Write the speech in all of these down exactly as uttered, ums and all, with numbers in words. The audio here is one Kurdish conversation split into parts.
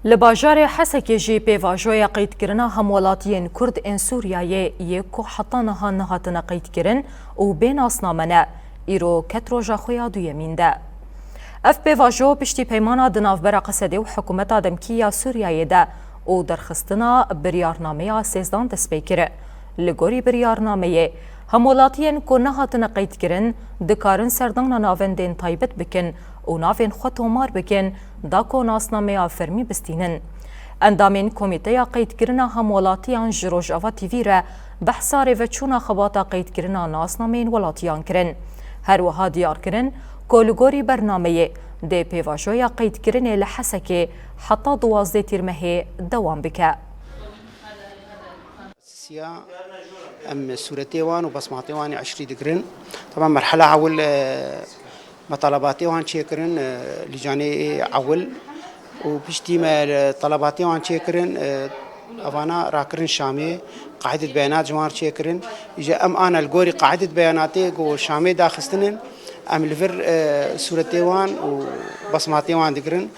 Li bajarê Hesekê jî pêvajoya qeydkirina hemwelatiyên Kurd ên Sûriyeyê yê ku heta niha nehatine qeydkirin û bê nasname ne, îro ket roja xwe ya duyemîn de. Ev pêvajo piştî peymana di navbera Qesedê û hikûmeta demkî ya Sûriyeyê de û derxistina biryarnameya sêzdan dest pê kir. Li gorî biryarnameyê, hemwelatiyên ku nehatine qeydkirin dikarin serdana navendên taybet bikin û navên xwe tomar bikin, da ku nasnameya fermî bistînin. Endamên Komîteya Qeydkirina Hemwelatiyan ji Rojava T V re behsa rêveçûna xebata qeydkirina nasnameyên welatiyan kirin. Her wiha diyar kirin ku li gorî bernameyê dê pêvajoya qeydkirinê li Hesekê heta duwazdeh Tîrmehê dewam bike. Siya em sûretê wan û besmatê wan ê eşrî digirin. Teban merhela ewil, e, me talabatê wan çêkirin, e, lîcanê ewil û piştî me, e, talabatê wan çêkirin, e, evana rakirin Şamê, qaîdê beyanat ji wan çêkirin. Îja em ana li gorî qaîdê beyanatê ku Şamê daxistinin, em li vir, e, sûretê wan û besmatê wan digirin.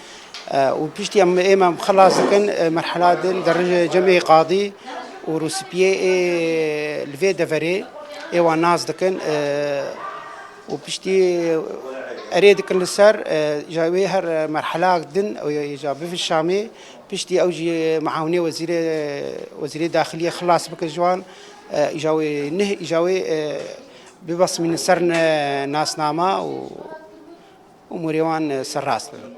E, û piştî em ê me xilas dikin, e, merhela din derin cemê qadî û rûspiyê ê li vê deverê ê wan nas dikin, e, û piştî erê dikin li ser, e, ja wê her merhela din, e, ja bivin Şamê, piştî ew jî miawnê wezîrê, wezîrê daxiliyê xilas bikin ji wan, e, îja wê neh, îja wê, e, bibesmînin ser ne-, nasnama û umûrê wan, e, serrast bibin.